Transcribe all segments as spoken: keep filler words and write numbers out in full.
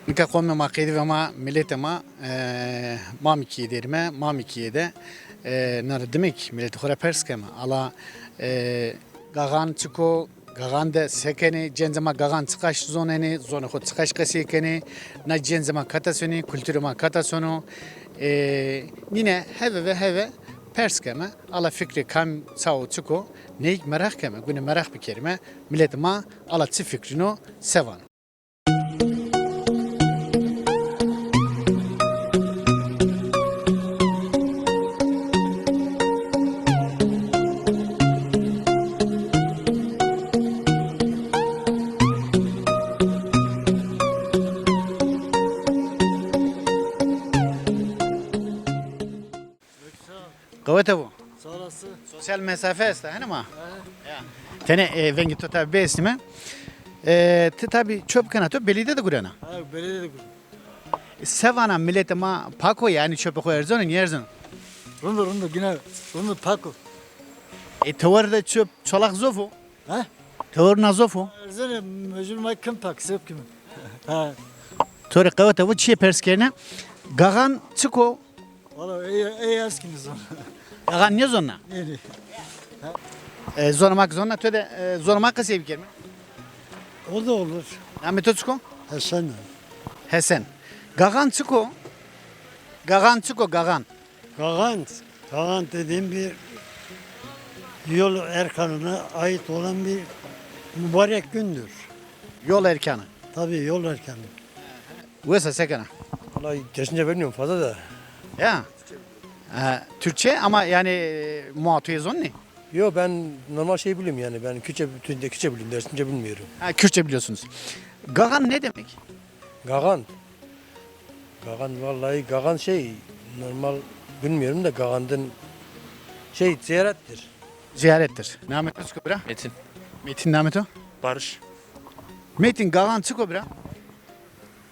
Nika qomê ma, qeyde ve ma, miletê ma, e, Mamikîye derîme, Mamikîye de, e, na ra dimek miletê xo ra pers keme. Ala, e, gaxan çik o, gaxan de se kenê, cêncê ma gaxan çiqaş zonenê, zonê xo çiqaş qesey kenê, na cêncê ma kata sonê, kulturê ma kata sono. E, nîne heve ve heve pers keme, ala fikrê kam ça o çik o, neyk meraq keme, gune meraq bikerîme, miletê ma ala çi fikrîno, se vano. Qewete bo. Sağ olasın. Sosyal mesafe esta, hene ma? He. Ya. Tenê, e, vengê to tabî bieşnîme. E, ti tabî çöp kena, to beledîye de gurena? Ha, beledîye de gurena. E, se vana, miletê ma pak o, yanî çöpê xo erzono, nêerzono? Rind o, rind o, gina rind o, pak o. E, tewr de çöp çolak zof o? Ha? Tewr na zof o? Erzenê, mecbur ma kim pak, sep kim. Ha. To rê qewete bo, çiyê pers kerine. Gaxan çik o? Valla ey, ey ez kî nêzon. Gaxan nêzonna? Nê, nê. E, zonê ma kî zonna, to de, e, zonê ma qesey bikerîme. O da olur. Namê to çik o? Hesen. Hesen. Gaxan çik o? Gaxan çik o, gaxan? Gaxan, Gaxan dediğim bir yol erkanına ait olan bir mübarek gündür. Yol erkanı. Tabii, yol erkanı. Wes a, se kena? Vallahi Dersince bilmiyorum fazla da. Ya. E, Türkçe ama yani, e, muhatuyê zonni? Yo, ben normal şey biliyorum yani. Ben Kürtçe, Türkçe, Kürtçe biliyorum, Dersince bilmiyorum. Ha, Kürtçe biliyorsunuz. Gaxan ne demek? Gaxan. Gaxan, vallahi gaxan şey, normal bilmiyorum da gaxandın şey ziyarettir. Ziyarettir. Namê to çik o bira? Metin. Metin, namê to? Barış. Metin, gaxan çik o bira?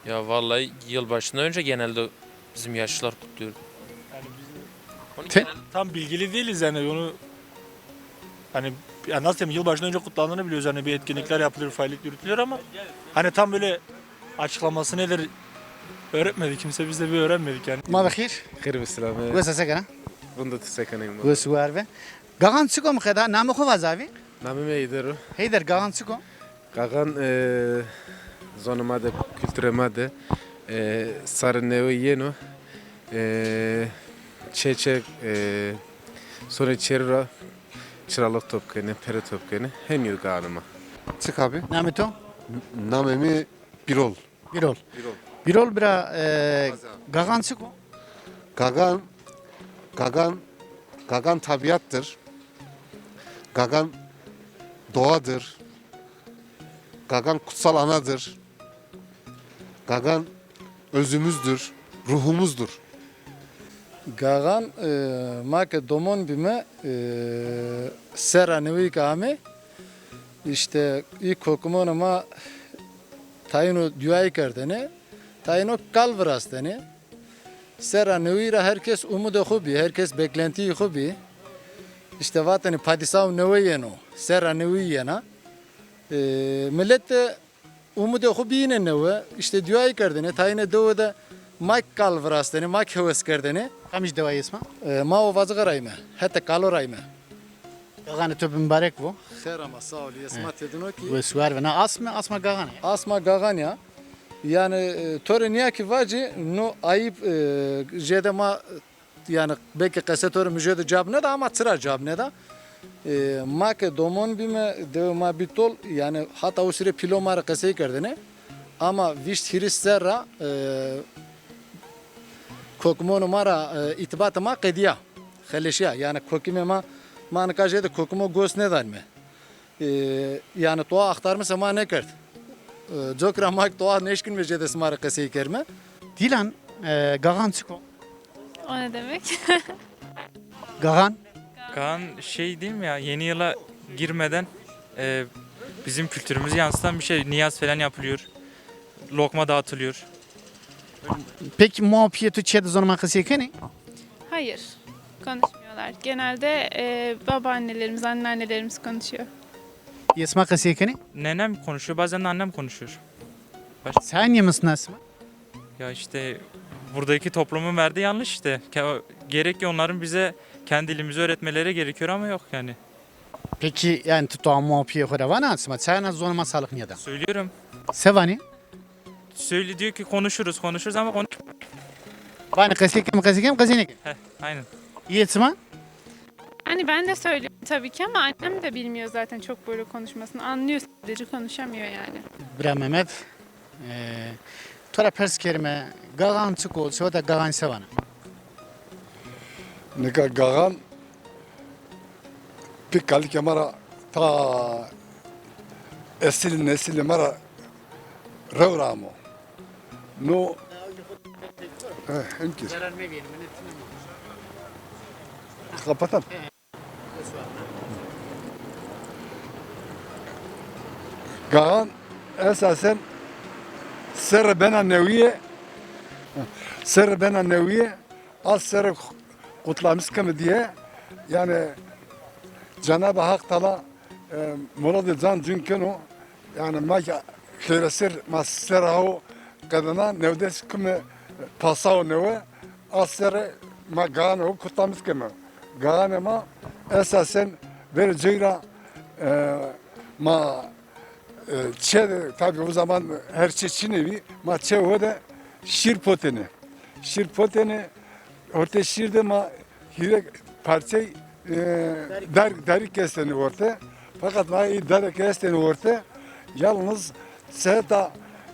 Ya vallahi yılbaşından önce genelde bizim yaşlılar kutluyor. Yani biz onu Te- genelde tam bilgili değiliz yani onu, hani, ya nasıl diyeyim, yılbaşından önce kutlandığını biliyoruz. Hani bir etkinlikler yapılıyor, faaliyet yürütülüyor ama hani tam böyle açıklaması nedir öğretmedi kimse, biz de bir öğrenmedik yani. Ma bi xêr. Xêr bi selamî. Wes a, se kena? Rind o, ti se kenî? Wes û war be. Gaxan çik o miqeda? Namê xo vaze avî? Namê mi Heyder o. Heyder, gaxan çik o? Gaxan, e, zonê ma de, kulturê ma de, e, sarê newe yeno, e, çê çê, e, sonê çêrî ra çiralix top kenê, pere top kenê. Henî yo gaxanê ma. Çik abi? Namê to? Namê mi Birol. Birol. Birol. Birol bira, e, gaxan çik o? Gaxan, gaxan, gaxan tabiattır. Gaxan doğadır. Gaxan kutsal anadır. Gaxan özümüzdür, ruhumuzdur. Gaxan, e, ma ke domon bîme, e, serra newî ke ame, îşte î kokimonê ma tayîno duayî kerdêne, tayîno kal virastenê. Serra newî ra her kes umudê xo bî, her kes beklentîyê xo bî. Îşte vatêne padîsaw newe yeno, serra newî yena. E, milet de umudê xo bîyîne newe, îşte duayî kerdêne, tayîne dewe de ma kî kal virastenê, ma kî hewes kerdêne. Kamij dewa yê sima? E, ma Ovacığa ra yîme, hetê kalo ra yîme. Gaxanê to bi mubarek bo. Xêr ama, sağ ol. Yê sima têdino kî. Wes û war be. Na asme, asma gaxan ya. Asma gaxan ya. Yani, e, to rê nîya kî vacî, no ayîb, e, jêde ma, yani belkî qesê to rê mi jêde cab nêda ama çira cab nêda. E, ma ke domon bîme, dewê ma bî tol, yani hata usirê pîlo ma rê qesey kerdêne. Ama vîşt hîris serra, e, kokimonê ma ra, e, îtibatê ma qedîya. Xeleşîya. Yani kokimê ma, ma nika jêde kokimo gos nêdanîme. E, yani toa axtarme se ma nêkerd. E, coka ra ma kî toa nêşkînme jêde sima rê qesey kerme. Dîlan, e, gaxan çik o? O ne demek? Gaxan? Kaan şey değil mi ya? Yeni yıla girmeden, e, bizim kültürümüzü yansıtan bir şey. Niyaz falan yapılıyor. Lokma dağıtılıyor. Peki, ma û pîyê to çê de zonê ma qesey kenê? Hayır, konuşmuyorlar. Genelde, e, babaannelerimiz, anneannelerimiz konuşuyor. Yê sima qesey kenê? Nenem konuşuyor, bazen de annem konuşuyor. Baş- Sen yê mi sinasîme? Ya işte buradaki toplumun verdiği yanlış işte. Ke-, gerek ki onların bize kendi dilimizi öğretmeleri gerekiyor ama yok yani. Peki yani tu tamam piyê xo ra vana, sima çayana zonê ma salix nîyada? Söylüyorum. Se vanî? Söyle diyor ki konuşuruz, konuşuruz ama konuş. Vanî qesey kem, qesey kem, qesey nêkem. Heh, aynen. Yê çima? Yani ben de söylüyorum tabii ki ama annem de bilmiyor zaten çok böyle konuşmasını. Anlıyor sadece, konuşamıyor yani. Bira Mehmet, e, to ra pers kerime, gaxan çik o, seweta gaxan se vana? Nika gaxan pî kalikê ma ra ta esil nesilê ma ra rew ra amo. No, eh, emkir. Kapatalım. Gaxan esasen serre bena newîye, serre bena newîye, a serre kutlamis keme diye, yani Cenab-ı Hak Teala, e, muradê can cun keno, yani ma ki xêreser ma serra ho qedena, newdes kume pasawo newe, a serre ma gaxanê ho kutlamis keme. Gaxanê ma esasen verê coy ra, e, ma, e, çe de, tabi o zaman her çe çinê bî, ma çê ho de şîr potêne. Şîr potêne, ortê şîr de ma hîrê parçey, e, dar, darik estenê orte. Fakat ma ê darek estenê orte, yalnız seheta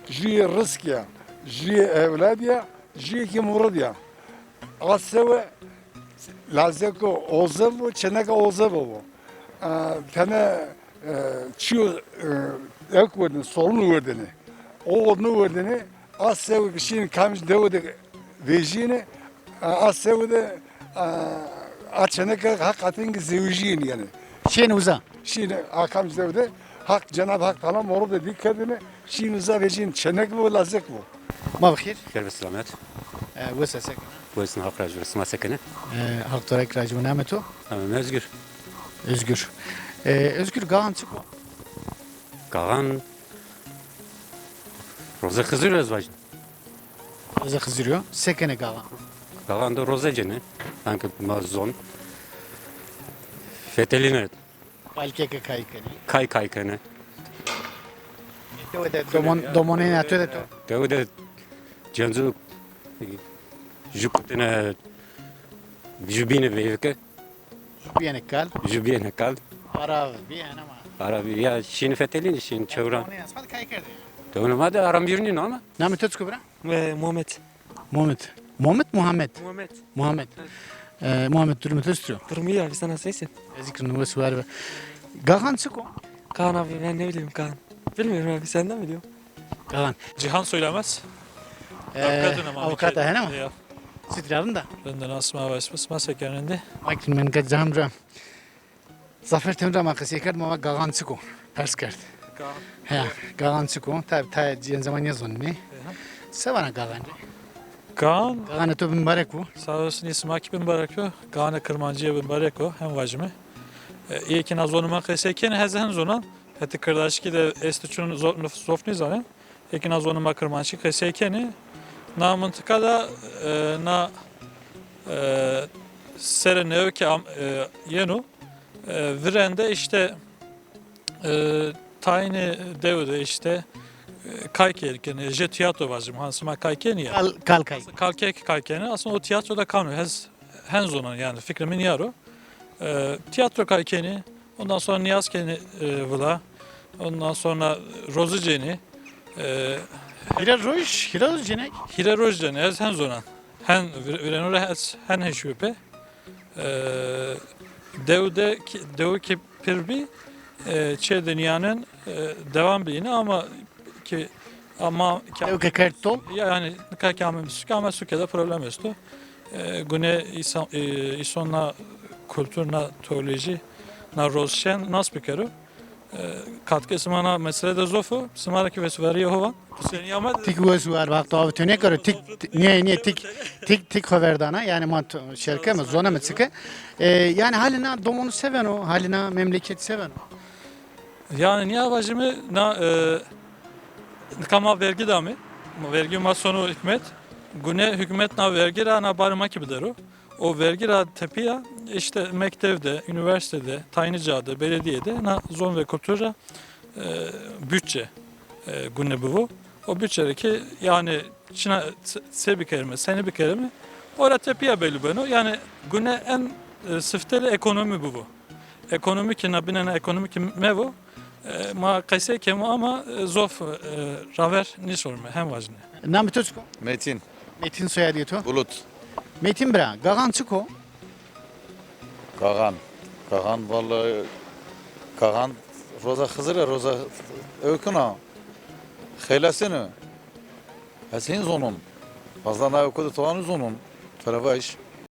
jüyê rizk ya, jüyê evlad ya, jüyê ki murid ya. A sewe lazeko oze bo, çeneka oze bo. E, tene, e, çiyo, e, ek werdene, solunu werdene. O odunu werdene, a sewe ki şîn kamij dewe de vejîne, e, a sewe de, e, a çeneka hak atin ki zewjîn yani. Şîn uza. Şîn a kamij dewe de hak, Cenab-ı Hak Teala moro de dî kerdene, şîn uza vejîn, çenek bo, lazek bo. Ma bi xêr. Xêr ve selamet. E, wes a, se kena? Wes, Haq razî bo, sima se kenê? E, Haq to ra kî razî bo, namê to? Namê mi Özgür. Özgür. E, Özgür, gaxan çik o? Gaxan roze Xizir o ez vajî. Roze Xizir o. Se kenê gaxan? Gaxan de roze cênê. Ankî ma zon. Fetelîne. Kalikê ke kay kenê. Kay kay kenê. Tewe de domon, domonê na tewe de to. Tewe de cencu ju kutêne, ju bîne veyvike. Ju bîyêne kal. Ju bîyêne kal. Ara bîyêne ma. Ara bî-, ya şîn fetelîn, şîn çewran. Domonê na sima de kay kerdê. Domonê ma de aram yürünün ama. Namê to çik o bira? E, Muhammed. Muhammed. Muhammed, Muhammed? Muhammed. Muhammed. E, Muhammed, durumu to çitur o? Durumu iyi abi, sen nasılsın? Teşekkür ederim, wes û war be. Gaxan çik o? Kaan abi, ben ne bileyim Kaan. Bilmiyorum abi, sen ne biliyorsun? Gaxan. Cihan Söylemez. E, avukatın ama avukata hene mi? Ya. Çitur a, rind a? Rind a, nasıl ma, sima se kenê de? Makîn men ke cam cam. Zafer Temir ra ma qesey kerd, ma va gaxan çik o? Pers kerd. Gaxan. He, gaxan çik o? Tabi, tayê cîyên zaman nêzonenê. Ehe. Se vana gaxan rê? Gaxan. Gaxanê to bimbarek bo. Sağ olsun, sima kî bimbarek bo. Gaxanê Kirmancîye bimbarek bo, hem vajîme. E, îyê kî na zonê ma qesey kenê, ez hen zonan. Hetê Kirdaşkî de estê çun zo-, nufus zof nêzanê. Ê kî na zonê ma Kirmanckî qesey kenê. Na mintiqa de, e, na, e, serê newe ke am-, e, yeno, e, virên de îşte, e, tayînê dewe de îşte, e, kay ke-, kenê, jê tîyatro vajîme, han sima kay kenî ya. Kal, kal kay. Kal ke-, kay kenê. Aslında o tîyatro de kano, hez hen zonan yani, fikrê mi nîya ro. E, tîyatro kay kenê, ondan sonra nîyaz kenê, e, vila, ondan sonra roze cênê. E, hîrê roj, hîrê roj cênê? Hîrê roj cênê, ez hen zonan. Hen vir-, virêno ra ez hen heşîyo pê. E, dew de ki, dew ki pir bî, e, çê de nîyanên, e, dewam bîyîne ama ki, ama ki, dew ke kerd tol? Ya, yani, nika ki ameyme suke, ama suke de problem esto. E, gune îsa-, e, îson na kultur, na teolojî, na rozşen nas bikero. E, katkê sima na mesele de zof o, sima ra ki wes û warîyê ho van. Husênî ama de. Tik wes û war, wexto avi to nêkero, tik, tik, nê, nê, tik, tik, tik xo verdana, yani ma to-, şêr keme, zoneme çike. E, yani halê na domonu se beno, halê na memleket se beno? Yani nîya vajîme na, e, nika ma vergi dame. Vergî ma sono hukmet. Gune hukmet na vergî ra na barê ma kî bidero. O vergî ra tepîya îşte mektev de, unîversîte de, tayînî ca de, belediye de na zon ve kultur ra e, bütçe e, gune bivo. O bütçe rê kî yanî çina se-, se bikerîme, senî bikerîme, o ra tepîya belî beno. Yanî gune en e, siftelê ekonomî bivo. Ekonomî kî na bîne na ekonomî kî mevo, e, ma qesey kemo ama e, zof e, raver nîsorîme, hem vajîne. Namê to çik o? Metin Metin, soyadê to? Bulut. Metin bira, Gaxan çik o? Gaxan. Gaxan vallahi Gaxan roza Xizir e, roza ewkin a. Xeylasêne. Ez hên zonon. Fazla na ewko de towa nêzonon. Tera vajî.